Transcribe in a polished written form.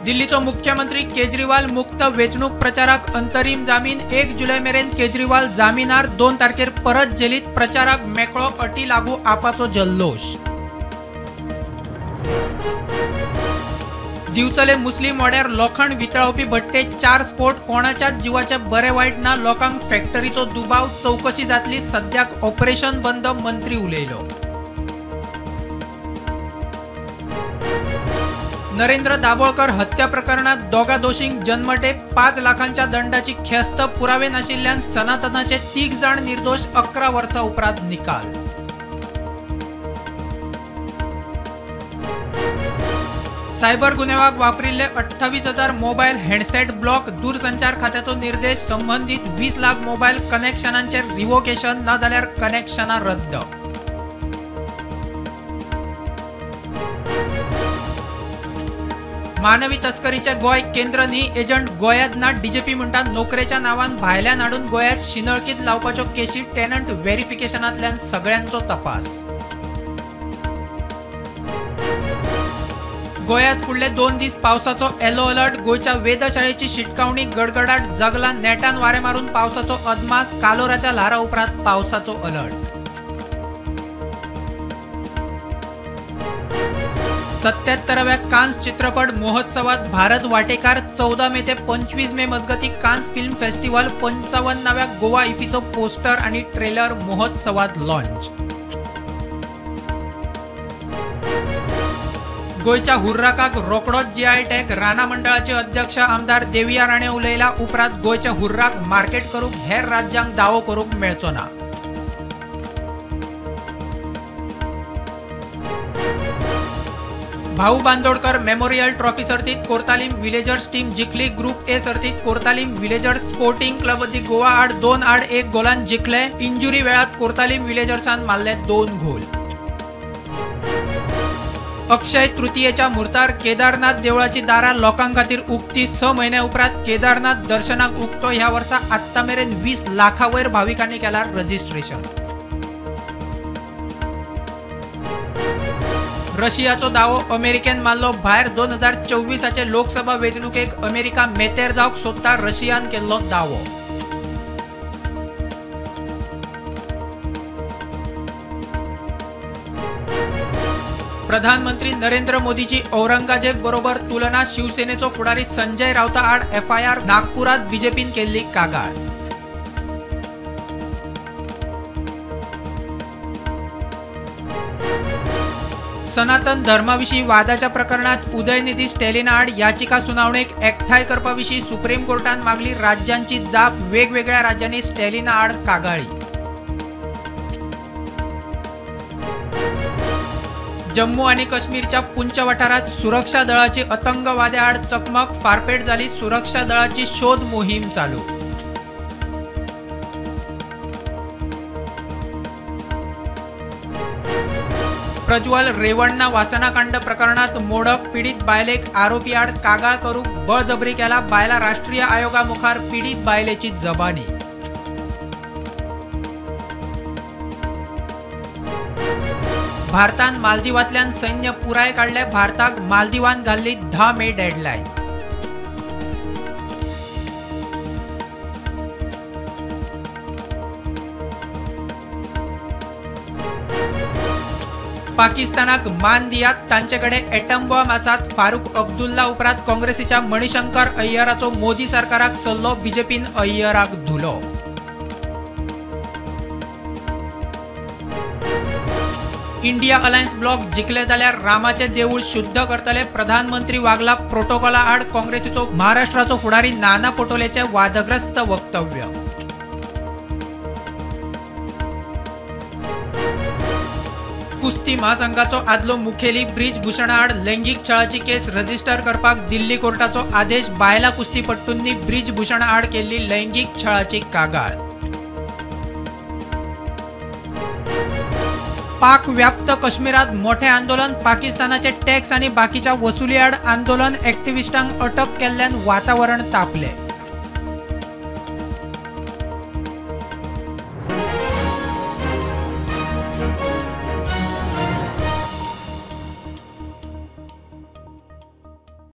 दिल्लीचो मुख्यमंत्री केजरीवाल मुक्त वेंचणूक प्रचाराक अंतरीम जामीन 1 जुलय मेरेन केजरीवाल जामिनार 2 तारखेर परत जेलीत प्रचाराक मेकळो अटी लागू आपाचो जल्लोश। दिवचले मुस्लिम वाड्यार लोखण वितळावपी भट्टेत 4 स्फोट कोणाच्याच जिवाचे बरे वायट ना लोकांक फॅक्टरीचो दुबाव चवकशी जातली सद्याक ऑपरेशन बंद मंत्री उलयलो। नरेंद्र दाभोळकर हत्या प्रकरणात दोगा दोशींक जन्मठेप 5 लाखांच्या दंडाची ख्यास्त पुरावे नाशिल्ल्यान सनातनाचे 3 जाण निर्दोष 11 वर्सां उपरांत निकाल। सायबर गुन्यांवाक वापरिल्ले 28,000 मोबायल हँडसेट ब्लॉक दूरसंचार खात्याचो निर्देश संबंधित 20 लाख मोबायल कनेक्शनांचेर रिवोकेशन ना जाल्यार कनेक्शनां रद्द। मानवी तस्करीचे गोंय केंद्र न्ही एजंट गोंयांत ना डीजीपी म्हणटा नोकरेच्या नांवान भायल्यान हाडून गोंयांत शिनळकीत लावपाच्यो केशी टेनंट व्हेरिफिकेशनांतल्यान सगळ्यांचो तपास। गोंयांत फुडले 2 दीस पावसाचो येलो अलर्ट गोंयच्या वेधशाळेची शिटकावणी गडगडाट जगला नेटान वारें मारून पावसाचो अदमास कालोराच्या ल्हारा उपरांत पावसाचो अलर्ट। 77व्या कान्स चित्रपट महोत्सवात भारत वाटेकार 14 मे ते 25 मे मजगती कान्स फिल्म फेस्टिवल 55व्या गोवा इफीचो पोस्टर आणि ट्रेलर महोत्सवात लॉन्च। गोंयच्या हुर्राकाक रोकडोच जीआय टॅग राना मंडळाचे अध्यक्ष आमदार देविया राणे उलयला उपरांत गोंयच्या हुर्राक मार्केट करूंक हेर राज्यांक दावो करूंक मेळचो ना। भाऊ बांदोडकर मेमोरियल ट्रॉफी सर्तीत कोर्तालीम विलेजर्स टीम जिखली ग्रुप ए सर्तीत कोर्तालीम विलेजर्स स्पोर्टिंग क्लब दी गोवा आड 2-1 गोलान जिखले इंजुरी वेळात कोर्तालीम विलेजर्सान मारले 2 गोल। अक्षय तृतीयेच्या मुहूर्तार केदारनाथ देवळाची दारां लोकां खातीर उक्ती 6 म्हयन्या उपरांत केदारनाथ दर्शनाक उक्तो ह्या वर्सा आत्तां मेरेन 20 लाखां वयर भाविकांनी केला रजिस्ट्रेशन। रशियाचो दावो अमेरिकेन मारलो भायर 2024 लोकसभा वेंचणुकेक अमेरिका मेतेर जावंक सोदता रशियान केल्लो दावो। प्रधानमंत्री नरेंद्र मोदीची औरंगजेब बरोबर तुलना शिवसेनेचो फुडारी संजय राऊता आड एफआयआर नागपुरात बीजेपीन केल्ली कागाळ। सनातन धर्माविशीं वादाच्या प्रकरणात उदयनिधी स्टॅलिना आड याचिका सुनावणेक एकठांय करपाविशीं सुप्रीम कोर्टान मागली राज्यांची जाप वेगवेगळ्या राज्यांनी स्टॅलिना आड कागाळी। जम्मू आनी काश्मीरच्या पुंछ वाठारांत सुरक्षा दळाची आतंकवाद्या आड चकमक फारपेट जाली सुरक्षा दळाची शोध मोहीम चालू। प्रज्वल रेवण्णा वासनाकांड प्रकरणात मोडक पीडित बायलेक आरोपी आड कागाळ करूंक बळजबरी केला बायला राष्ट्रीय आयोगा मुखार पीडित बायलेची जबानी। भारतान मालदीवांतल्यान सैन्य पुराय काडले भारताक मालदीवान घाल्ली 10 मे डेडलायन। पाकिस्तानाक मान दियात तांचे कडेन एटम बॉम्ब आसात फारूक अब्दुल्ला उपरांत काँग्रेसीच्या मणिशंकर अय्यराचो मोदी सरकाराक सल्लो बीजेपीन अय्यराक धुलो। इंडिया अलायन्स ब्लॉक जिखले जाल्यार रामाचे देऊळ शुद्ध करतले प्रधानमंत्री वागला प्रोटोकॉला आड काँग्रेसीचो महाराष्ट्राचो फुडारी नाना पटोलेचे वादग्रस्त वक्तव्य। कुस्ती महासंघाचो आदलो मुखेली ब्रिज भूषणा आड लैंगिक छळाची केस रजिस्टर करपाक दिल्ली कोर्टाचो आदेश बायला कुस्तीपट्टूंनी ब्रिज भूषणा आड केल्ली लैंगिक छळाची कागाळ। पाक व्याप्त काश्मीरात मोठे आंदोलन पाकिस्तानाचे टॅक्स आणि बाकीच्या वसुली आड आंदोलन ॲक्टिव्हिस्टांक अटक केल्ल्यान वातावरण तापले।